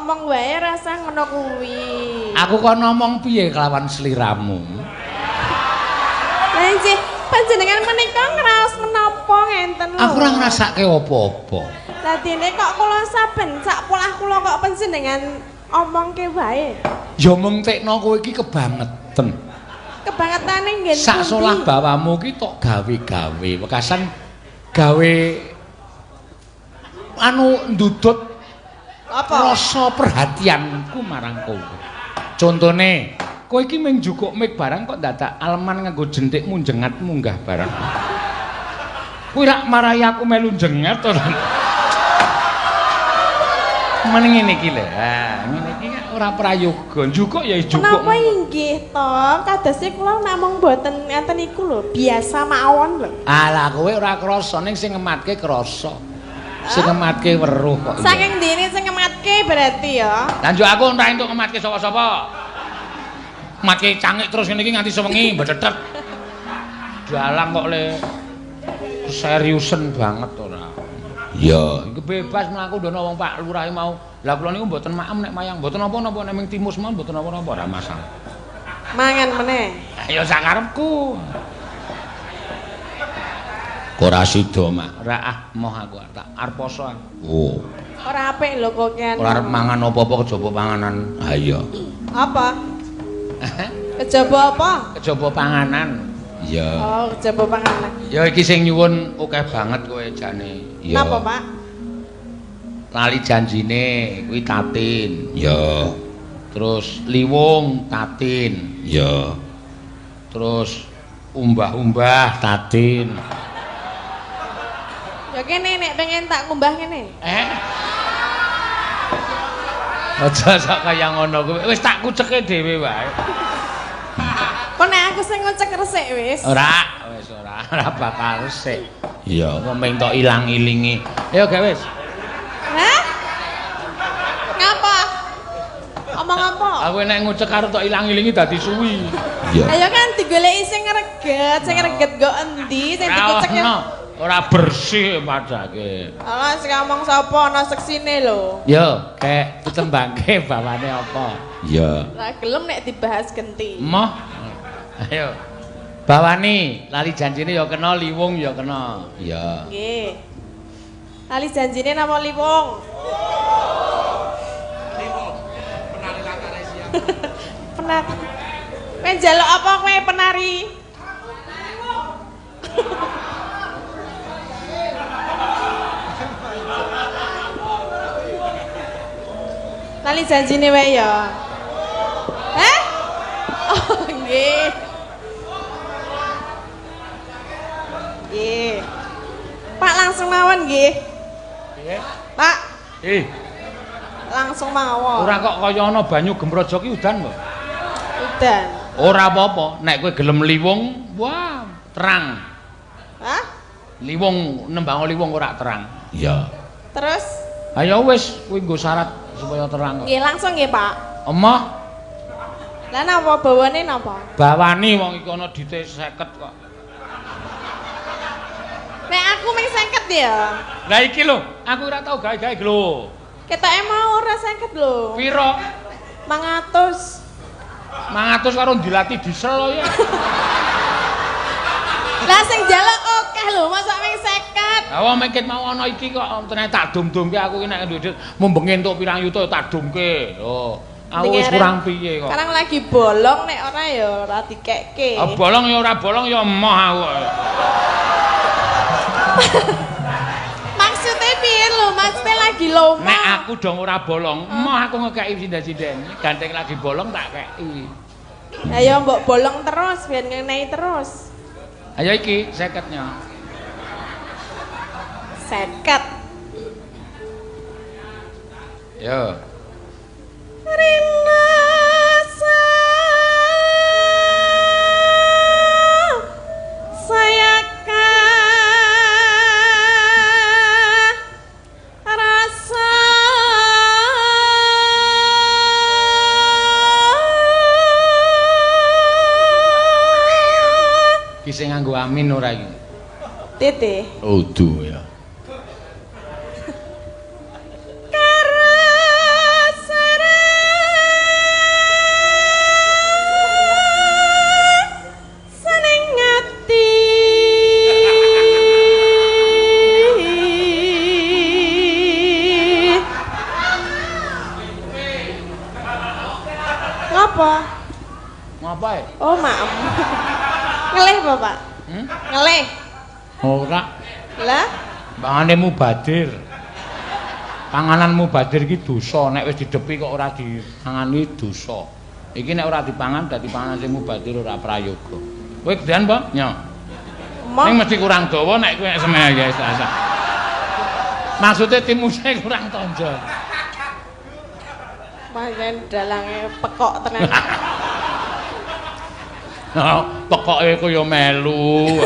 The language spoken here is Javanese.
Omong wae rasa ngono kuwi. Aku kon ngomong piye kelawan sliramu? Lah nggih, panjenengan menika ngraos menapa ngenten lho. Aku ora ngrasake apa-apa. Dadine kok kula saben sak polah kula kok panjenengan omongke wae. Ya mung tekno kowe iki kebangetan. Kebangetane nggen pundi? Sak solah bawamu ki tok gawe-gawe, wekasan gawe anu ndudut apa? Rasa perhatianku marang kowe. Contone, kowe iki mung njukuk mik barang kok dadak aleman nganggo jentikmu njengat munggah barang. Kuwi rak marahi aku melu njengat to. Mending ngene iki lho. Ha, ngene iki ora prayoga. Njukuk ya njukuk. Menapa inggih to? Kadose kula namung mboten ngeten iku lho, biasa mawon lho. Alah kowe ora krasa ning sing ngematke krasa. Sing ngematke weruh kok. Saking ndine sing ngematke berarti ya. Lah njuk aku ora entuk ngematke sapa-sapa. Matke cangik terus ngene iki nganti sewengi mbedhetet. Dalang kok le seriusen banget ora. Iya, iki bebas mlaku ndono wong Pak Lurah mau. Lah kula niku mboten maem nek mayang, mboten napa-napa nek ming timus mawon mboten napa-napa ora masalah. Mangan meneh. Ya sakarepku. Ora sida, Mak. Ora ah, moh aku tak arep poso. Oh. Ora apik lho kokean. Ora arep mangan apa-apa kejaba panganan. Ha iya. Apa? Kejaba apa? Kejaba panganan. Iya. Oh, kejaba panganan. Ya iki sing nyuwun akeh banget kowe jane. Iya. Napa, Pak? Lali janjine kuwi Tatin. Iya. Terus Liwung Tatin. Iya. Terus umbah-umbah Tatin. Ya kene nek pengen tak ngumbah ngene. Eh. Aja sak kaya ngono kuwi. Wis tak kuceke dhewe wae. Kok nek aku sing ngucek resik wis? Ora, wis ora, ora bakal resik. Iya, kok mung tok ilang-ilingi. Ayo gawe wis. Hah? Ngapa? Omong apa? Aku nek ngucek karo tok ilang-ilingi dadi suwi. Iya. Ayo kan digoleki sing ngreget, sing ngreget nggo endi, sing dikucek ya. Ora bersih padake. Alah sing ngomong sapa ana seksine lho. Yo, kek ditembangke bawane apa? Iya. Lah gelem nek dibahas genti. Moh. Ayo. Bawani, lali janjine ya kena, liwung ya kena. Iya. Nggih. Lali janjine napa liwung? Liwung. Penari latare siap. Penari. Kowe njaluk apa kowe penari? Lali janjine wae ya. Heh? Oh, nggih. Nggih. Pak langsung mawon nggih. Nggih. Pak. Eh. Langsung mawon. Ora kok kaya ana banyu gemrojo ki udan kok. Udan. Ora apa-apa, nek kowe gelem liwung, wah, terang. Hah? Liwung nembang liwung ora terang. Iya. Terus? Ayo wis, kuwi nggo syarat supaya terang kok. Nggih, langsung nggih, Pak. Emoh. Lah napa bawane napa? Bawani wong iki ana dite 50 kok. Nek aku mung 50 ya. Lah iki lho, aku ora tau gawe-gawe lho. Ketoke mau ora 50 lho. Piro? 500. 500 karo ndilati diesel lho ya. Lah sing njaluk akeh lho, mosok mung 50. Lah wong mikir mau ana iki kok tenan tak dum-dumke aku ki nek duit mumbengi entuk pirang yuta tak dumke. Lho, aku wis kurang piye kok. Sekarang lagi bolong nek ora ya ora dikekke. Ah bolong ya ora bolong ya emoh aku. Maksudnya piye lho? Maksudnya lagi loma. Nek aku dong ora bolong, emoh aku ngekeki sinden-sinden. Gandeng lagi bolong tak keki. Ayo mbok bolong terus biar ngenei terus. Ayo iki 50-nya. 50. Yo. Rina saya rasa iki sing nganggo amin ora iki? Tete. Udu ya. Karasa Oh, maem. Ngelih, Bapak. Hmm? Ngelih. Ora. Lah, Pangane mubadir. Panganan mubadir iki dosa, nek wis didepi kok ora dipangani dosa. Iki nek ora dipangan dadi panganan sing mubadir ora prayoga. Kowe gedean, Pak? Nyo. Moh. Ning mesti kurang dawa nek kowe nek semeh ya wis asa. Maksudnya timuse kurang tonjol. Pancen dalange pekok tenan. Pokoke kaya melu.